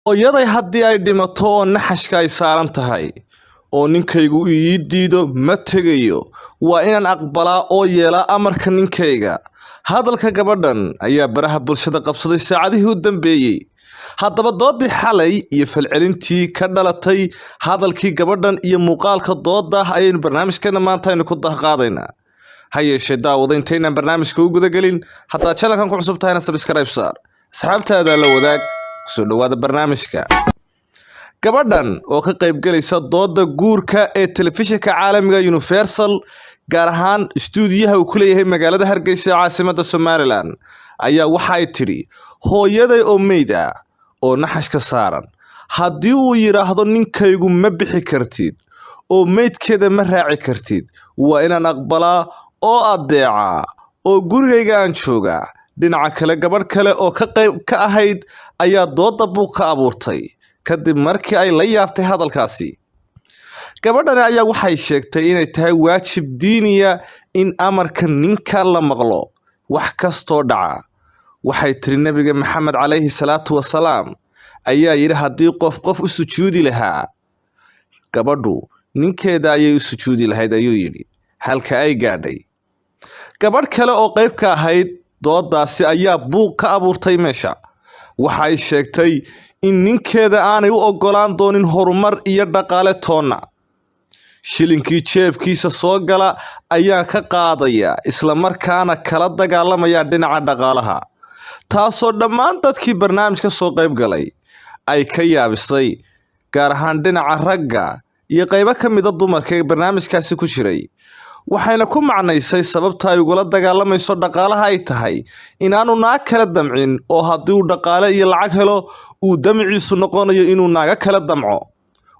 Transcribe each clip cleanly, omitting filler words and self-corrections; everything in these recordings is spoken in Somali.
Hooyaday haddii ay dhimato oo naxashka ay saaran tahay, oo ninkaygu ii diido, ma tegayo. Waa inaan aqbalaa oo yeelaa amarka ninkayga. Hadalka gabadhan ayaa baraha bulshada qabsaday saacadihii u dambeeyay. Haddaba doodii xalay iyo falcelintii ka dhalatay hadalkii gabadhan iyo muuqaalka dooda ah ayaynu barnaamijkeena maanta aynu ku dahqaadaynaa. Ha yeeshee daawada, intaynaan barnaamijka u gudagelin, haddaad channelkan ku cusub tahayna subscribe saar, asxaabtaada la wadaag, kusoo dhawaada barnaamijka. Gabadhan oo ka qaybgalaysa dooda guurka ee telefishinka caalamiga Universal, gaar ahaan istuudiyaha uu ku leeyahay magaalada Hargeysa ee caasimada Somaliland, ayaa waxa ay tidhi: hooyaday oo meyd ah oo naxashka saaran, haddii uu yidhaahdo ninkaygu ma bixi kartid oo meydkeeda ma raaci kartid, waa inaan aqbalaa oo addeecaa oo gurigayga aan joogaa. Dhinaca kale, gabadh kale oo ka qayb ka ahayd ayaa dooda buuq ka abuurtay kadib markii ay la yaabtay hadalkaasi. Gabadhani ayaa waxay sheegtay inay tahay waajib diiniya in amarka ninka la maqlo wax kastoo dhaca. Waxay tiri: Nebiga Maxamed calayhi salaatu wasalaam ayaa yidhi, haddii qof qof u sujuudi lahaa, gabadhu ninkeeda ayay u sujuudi lahayd, ayuu yidhi. Halka ay gaadhay. Gabadh kale oo qayb ka ahayd doodaasi ayaa buuq ka abuurtay meesha. Waxa ay sheegtay in ninkeeda aanay u ogolaan doonin horumar iyo dhaqaale toonna. Shilinkii jeebkiisa soo gala ayaa ka qaadaya, isla markaana kala dagaalamaya dhinaca dhaqaalaha, taasoo dhammaan dadkii barnaamij ka soo qayb galay ay ka yaabisay, gaar ahaan dhinaca ragga iyo qaybo ka mida dumarka ee barnaamijkaasi ku jiray. Waxayna ku macnaysay sababta ay ugula dagaalamayso dhaqaalaha ay tahay inaanu naag kala damcin, oo haddii uu dhaqaale iyo lacag helo uu damciisu noqonayo inuu naago kala damco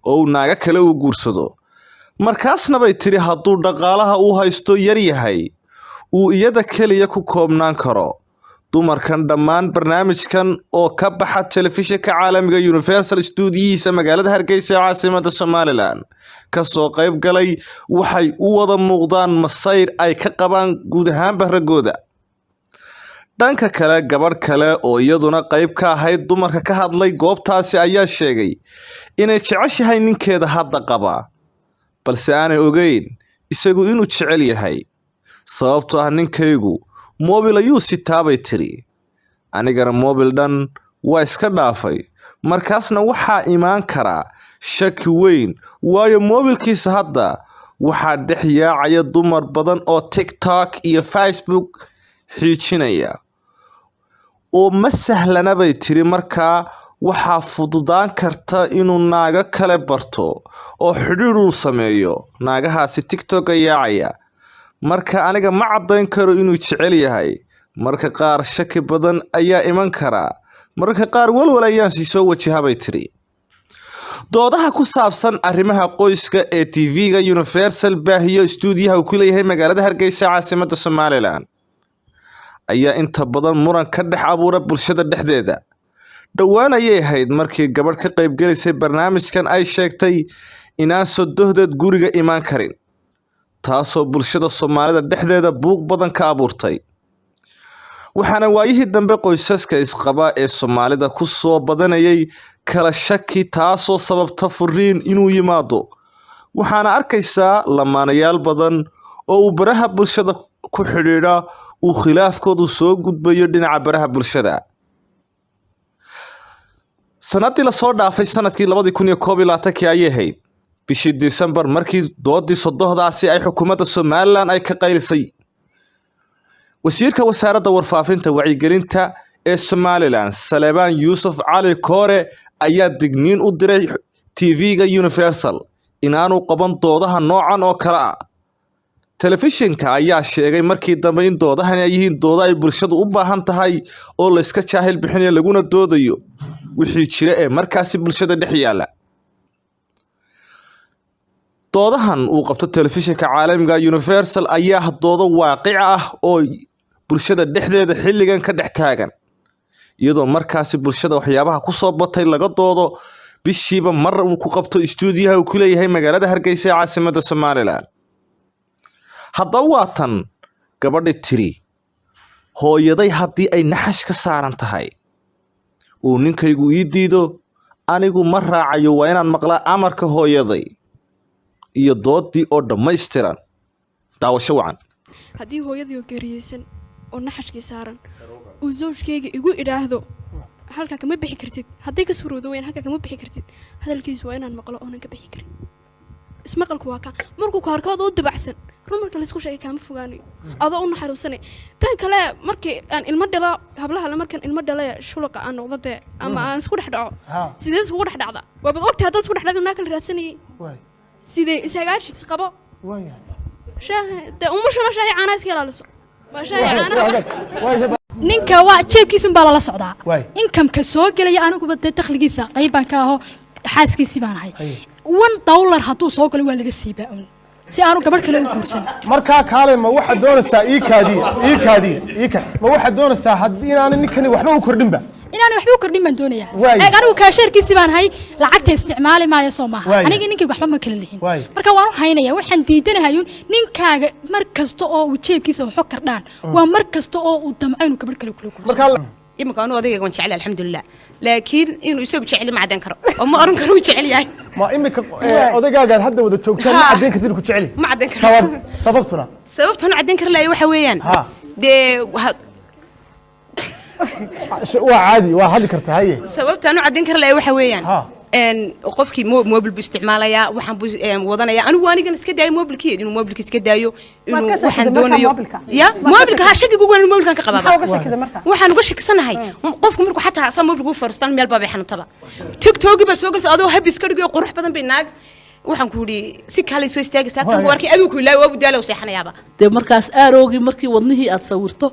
oo uu naago kale uu guursado. Markaasna bay tidhi, hadduu dhaqaalaha uu haysto yar yahay, uu iyada keliya ku koobnaan karo. Dumarkan dhammaan barnaamijkan oo ka baxa telefishinka caalamiga Universal stuudiyihiisa magaalada Hargeysa ee caasimada Somaliland kasoo qayb galay waxay u wada muuqdaan masayr ay ka qabaan guud ahaanba raggooda. Dhanka kale, gabadh kale oo iyaduna qayb ka ahayd dumarka ka hadlay goobtaasi ayaa sheegay inay jeceshahay ninkeeda hadda qaba, balse aanay ogeyn isagu inuu jecel yahay, sababtoo ah ninkaygu moobil ayuu sitaa, bay tidhi, anigana moobil dhan waa iska dhaafay. Markaasna waxaa imaan karaa shaki weyn, waayo moobilkiisa hadda waxaa dhex yaacaya dumar badan oo TikTok iyo Facebook xiijinaya, oo ma sahlana, bay tiri. Markaa waxaa fududaan karta inuu naago kale barto oo xidhiidh uu sameeyo naagahaasi TikToka yaacaya. Marka aniga ma caddayn karo inuu jecel yahay. Marka qaar shaki badan ayaa iman karaa, mararka qaar walwal ayaan sii soo wajaha, bay tidhi. Doodaha ku saabsan arrimaha qoyska ee TV-ga Universal baahiyo istuudiyaha uu ku leeyahay magaalada Hargeysa caasimada Somaliland ayaa inta badan muran ka dhex abuura bulshada dhexdeeda. Dhowaan ayay ahayd markii gabadh ka qaybgalaysay barnaamijkan ay sheegtay inaan sodohdeed guriga imaan karin, taasoo bulshada Soomaalida dhexdeeda buuq badan ka abuurtay. Waxaana waayihii dambe qoysaska isqaba ee Soomaalida ku soo badanayay kala shaki, taasoo sababta furiin inuu yimaado. Waxaana arkaysaa lamaanayaal badan oo uu baraha bulshada ku xidhiidha uu khilaafkoodu soo gudbayo dhinaca baraha bulshada. Sanadii lasoo dhaafay, sanadkii 2021-kii ayay ahayd bishii Disembar markii doodii sodohdaasi ay xukuumadda Somaliland ay ka qaylisay. Wasiirka wasaaradda warfaafinta wacyigelinta ee Somaliland, Saleebaan Yuusuf Cali Koore, ayaa digniin u diray TV-ga Universal inaanu qaban doodaha noocan oo kale ah. Telefishinka ayaa sheegay markii dambe in doodahani ay yihiin doodo ay bulshadu u baahan tahay oo la iska jaahil bixinayo, laguna doodayo wixii jira ee markaasi bulshada dhex yaala. Doodahan uu qabto telefishinka caalamiga Universal ayaa doodo waaqic ah oo bulshada dhexdeeda xilligan ka dhex taagan, iyadoo markaasi bulshada waxyaabaha kusoo batay laga doodo, bishiiba mar uu ku qabto istuudiyaha uu ku leeyahay magaalada Hargeysa ee caasimada Somaliland. Haddaba waa tan gabadhi tiri: hooyaday haddii ay naxash ka saaran tahay uu ninkaygu ii diido, Anigu ma raacayo, waa inaan maqlaa amarka hooyaday. Iyo doodii oo dhammaystiran, daawasho wacan. Haddii hooyadii oo geeriyeysan oo naxashkii saaran uu zawjkayga igu idhaahdo halkaa kama bixi kartid, hadday ka suurowdo weyn halkaa kama bixi kartid, hadalkiisu waa inaan maqlo oonan ka bixi karin. Ismaqalku waa kaa markuu ku arko adoo dabacsan, run marka laysku sheegay kaama fogaanayo, adoo u naxariisanay. Tan kale, markii aan ilmo dhalo, hablaha le markaan ilmo dhale shulaqa aan noqdo dee ama aan isku dhex dhaco. Sideed iskugu dhex dhacda? Waabad ogtahay haddaad isku dhex dhacdo naa kala raadsanayay. Sidee ishagaaji, isqabo, shaaha dee umushuna shaahi caanaha iska ilaaliso, waa shaahi caanaha. Ninka waa jeebkiisun baa lala socdaa, income-ka soo gelaya. Aniguba dee dakhligiisa qayb baan ka aho, xaaskiisii baan ahay. $1 hadduu soo galo waa laga siibaa un si aanu gabadh kale u guursan. Markaa kaale, ma waxaad doonaysaa, ii kaadiya, ii kaadiya, ii ka, ma waxaad doonaysaa haddii inaanay ninkani waxba u kordhinba? Inaanu waxba u kordhin baan doonayaa. Waay. Eeg, anigu cashier-kiisii baan ahay, lacagta isticmaali maayo, soo maaha? Waay. Aniga ninkayga waxba ma kala lihin. Waay. Marka waan u haynaya. Waxaan diidanahayun ninkaaga mar kasta oo uu jeebkiisa waxo kordhaan waa mar kasta oo uu damco inuu gabadh kale kula guursado. Markaa Imika anu odayga waan jecel, alxamdulilah, laakiin inuu isagu jecel ma caddayn karo oo ma oran karo uu jecel yahay. Ma imika odaygaagaad hadda wada joogtaan ma Ha. caddayn kartid ku jeceli? Ma caddayn karo. Sabab, sababtuna? Sababtan caddayn kar lahay waxa weeyaan dee Waa caadi, waa hadli kartaa, haye. Sababtaan u caddayn kar lahay waxa weeyaan qofkii mobil buu isticmaalayaa, waxaan buu wadanayaa. Anigu anigan iska daayo mobilkii, inuu mobilka iska daayo, Waad inuu ka shakiday waxaan markaa doonayo mobilka? Ya. Waad ka Mobilka ha shakiday? Shakigu waan mobilkan ka qabaaba. Maxaa uga shakiday marka? Waxaan uga shakisanahay qofku markuu xataa saa mobilka u fariistaan meel baabay xanuuntaba, TikTok baa soo galaysa, adoo habi iska dhigayo qurux badan bay naag, waxaan ku yidhi si kale soo istaagaysaa, tan ku arkay adigu ku ilaahay waabu daalo seexanayaaba. Dee markaas aarowgii markii wadnihii aad sawirto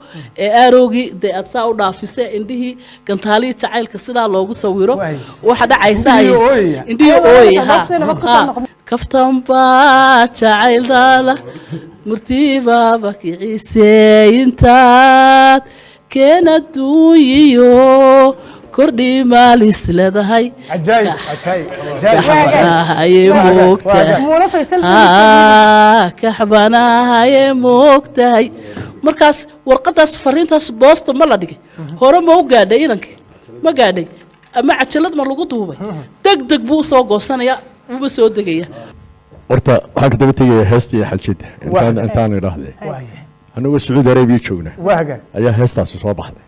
ee aarowgii dee aad saa u dhaafise, indhihii gantaalihii jacaylka sidaa loogu sawiro, waxa dhacaysa Indhihii ooyaya. Indhihii Ayadoo ooyaya. marka nabad ku soo noqon. Kaftan baa jacayl dhaala, murtibaaba kicisee, intaad keen adduunyiyo kordhi maalis leedahay. Cajaayib, cajaayib, cajaayib. Kaxbanahaye moogtahay. Muuna Faysal. Haa, kaxbanahaye moogtahay. Markaas warqadaas, fariintaas boosta ma la dhigay? Hore ma u gaadhay inankii? Ma gaadhay ama cajalad ma lagu duubay? Deg deg buu usoo goosanaya, wuuba soo degaya. Horta waxaan ka daba tegaya heesta iyo xaljida intaan idhaahde. Anagoo Sacuudi Arabiya joogna Waa hagaag. ayaa heestaasi soo baxday.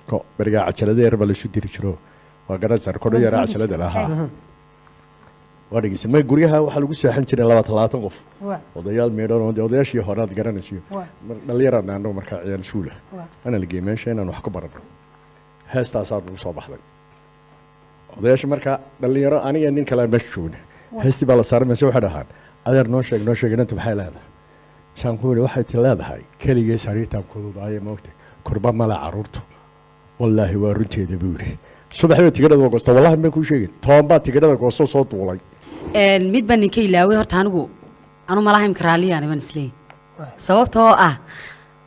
Ko berigaa cajalada yar baa laisu diri jiro, waa garanaysaa, kodho yaraa cajalada lahaa waa dhegeysa. Ma guryaha waxaa lagu seexan jiray 22 qof, odayaal meedhan oo dee odayaashii hore aad garanaysiyo. Dhalinyaraan annagu markaa ciyaal iskuula ana la geeyey meesha inaan wax ku barano. Heestaasaa nagu soo baxday. Odayaasha markaa dhalinyaro, aniga nin kale meesha joogna, heestii baa la saaray. Mise waxay dhahaan, "Adeer, noo sheeg, noo sheeg, inanta maxay leedahay?" Saan ku yidhi, "Waxay ti leedahay keligee sariirtaan kududaaye, moogta kurba male carruurtu." "Wallaahi waa runteeda," buu yidhi. Subaxii tigidhada goosta, wallahi ma kuu sheegin, 10 baa tigidhada goosto soo duulay. Mid baan ninka ilaaway horta. Anigu anu malaha imka raalliyaan iban isleeyahay, sababtoo ah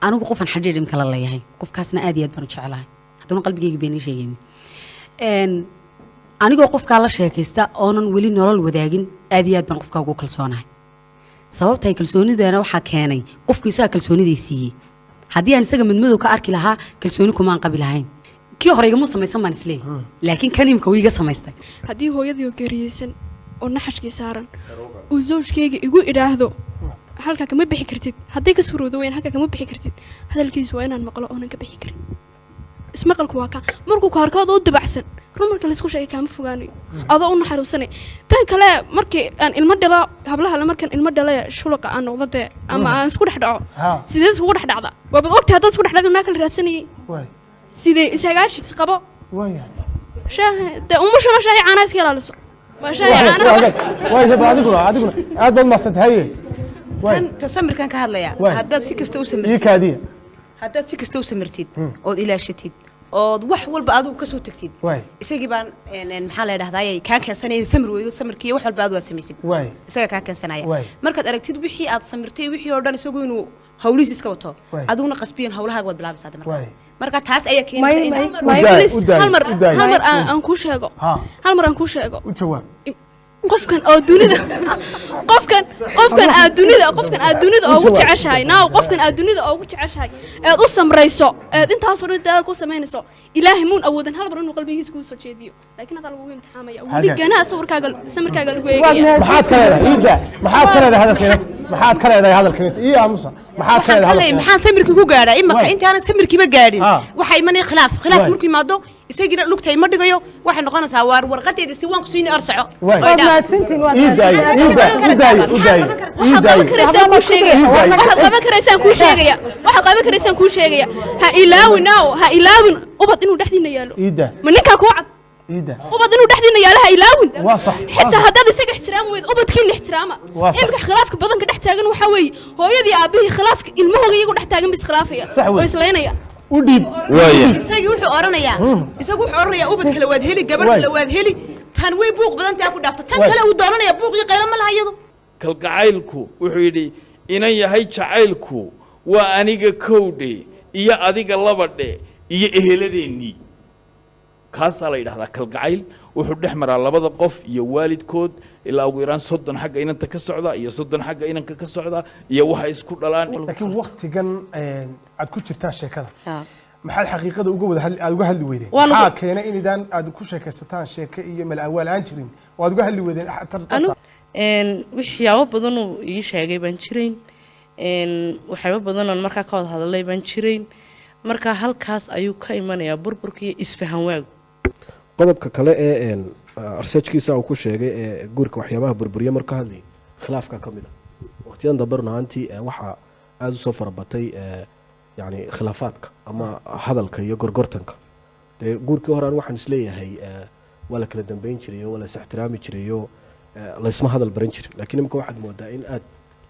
anigu qofan xadhiidh imka la leeyahay, qofkaasna aad iyo aad baan u jecelahay, hadduna qalbigayga beenii sheegaynin. Anigoo qofkaa la sheekaysta oonan weli nolol wadaagin, aad iyo aad baan qofkaa ugu kalsoonahay. Sababtay kalsoonideena waxaa keenay qofku isaga kalsooniday siiyey. Haddii aan isaga madmadow ka arki lahaa, kalsooni kumaan qabi lahayn. Kii hore igamuu samaysan baan isleeyahay, laakiin kan imka wuu iga samaystay. Haddii hooyadii oo geeriyeysan oo naxashkii saaran uu zawjkayga igu idhaahdo halkaa kama bixi kartid, hadday ka suurowdo weyn halkaa kama bixi kartid, hadalkiisu waa inaan maqlo oonan ka bixi karin. Ismaqalku waa kaa markuu ku arko adoo dabacsan, run marka laysku sheegay kaama fogaanayo, adoo u naxariisanay. Tan kale, markii aan ilmo dhalo, hablaha le markaan ilmo dhale shulaqa aan noqdo dee ama aan isku dhex dhaco. Sideed iskugu dhex dhacda? Waabad ogtahay haddaad isku dhex dhacdo naa kala raadsanayay. Sidee ishagaaji, isqabo, shaaha dee umushuna shaahi caanaha iska ilaaliso, waa shaahi caanaha. Waay, adiguna, adiguna aad baad mahadsantahay, haye. Tan tasamirkan ka hadlaya. Haddaad si kasta u Ii samirtid kaadiya. Haddaad si kasta u samirtid ood ilaashatid ood wax walba adigu kasoo tagtid, isagii baan maxaa la dhahdaa kaa keensanaya samir weydo, samirkii wax walba aad waad samaysid, isaga kaa keensanaya. Markaad aragtid wixii aad samirtay, wixii oo dhan, isagu inuu hawlihiis iska wato, adiguna qasbiyan hawlahaaga waad bilaabaysaa marka. Marka taas ayaa keenaysa in Hal mar, U daay. hal mar aan kuu sheego. Ha. Hal mar aan kuu sheego. U jawaab. Qofkan oo dunida, qofkan aad dunida ugu jeceshahay naaw, qofkan aad dunida ugu jeceshahay eed u samrayso, eed intaasoo dhan dadaal ku samaynayso, Ilaahay muun awoodan hal mar inuu qalbigiisa kuu soo jeediyo? Laakiin hadaa lagugu imtixaamaya weli ganaa sawirkaaga, samirkaaga lagu eegaya. Maxaad ka leedahay, Iida? Maxaad ka leedahay hadalka? Maxaad ka leedahay hadalka? Iyo aamusa, maxaad ka leedahay hadalka? Maxaan samirkii ku gaadhaa imaka? Intaanan samirkiiba gaadhin waxaa imanaya khilaaf. Khilaaf markuu yimaado, isagiina lugta ima dhigayo. Waxay noqonaysaa, waar warqadeeda si waan ku siini, arsaco. Waxaad qaban karaysaan kuu sheegaya, waxaad qaban karaysaan kuu sheegaya. Ha ilaawin naaw, ha ilaawin ubad inuu dhexdiina yaalo. Ma ninkaa kuu cad? Ubad inuu dhexdiina yaalo ha ilaawin. Waa sax. Xitaa haddaad isaga ixtiraam weyd, ubadkiina ixtiraama. Imika khilaafka badanka dhex taagan waxaa weeye hooyadii aabihii khilaafka ilmahooga iyagu dhex taagan ba iskhilaafaya oo islaynaya. U dhiib. Isagii wuxuu oranayaa, isagu wuxuu oranayaa, ubad kale waad heli, gabadh kale waad heli, tan way buuq badan taa ku dhaafto, tan kale uu doonanaya buuq iyo qaylo ma laha iyadu. Kalgacaylku wuxuu yidhi, inan yahay jacaylku waa aniga kowdhe iyo adiga labadhe iyo eheladeennii. Kaasaa la yidhahdaa kalgacayl. Wuxuu dhex maraa labada qof iyo waalidkood, ilaa ugu yaraan 30 xagga inanta ka socda iyo 30 xagga inanka ka socda iyo waxay isku dhalaan. Laakiin waktigan aad ku jirtaan sheekada, maxaad xaqiiqada uga wada hadli, aad uga hadli weydeen? Maxaa keenay inidaan aad ku sheekaysataan sheeke iyo malawaal aan jirin oo aad uga hadli weydeen? Waxyaabo badan uu ii sheegay baan jirayn, waxyaabo badan oon markaa ka wada hadalay baan jirayn. Marka halkaas ayuu ka imanayaa burburka iyo isfahan waagu. Qodobka kale ee researchkiisa uu ku sheegay ee guurka waxyaabaha burburiya marka hadlay, khilaafka ka mid a. Waqtiyadan dambe, run ahaantii, waxaa aada usoo farabatay yani khilaafaadka ama hadalka iyo gorgortanka. Dee guurkii hore an waxaan isleeyahay waa la kala dambeyn jiray oo waa la is ixtiraami jiray oo laysma hadal baran jirin, laakiin imika waxaad moodaa in aad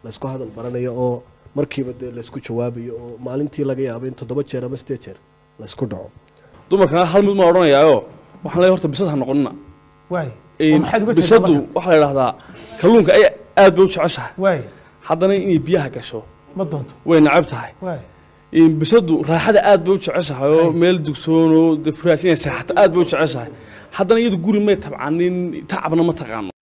laysku hadal baranayo oo markiiba dee laysku jawaabayo oo maalintii laga yaabo in 7 jeer ama 8 jeer laysku dhaco. Dumarkana hal mid ma odhanayaayo, waxaan leeyahay horta bisad ha noqonina. Bisadu waxaa la idhahdaa kalluunka ay aad bay u jeceshahay, haddana inay biyaha gasho ma doonto. Way nacab tahay. Bisadu raaxada aad bay u jeceshahay oo meel dugsoon oo dee furaash inay seexato aad bay u jeceshahay, haddana iyadu guri may tabcanin, tacabna ma taqaano.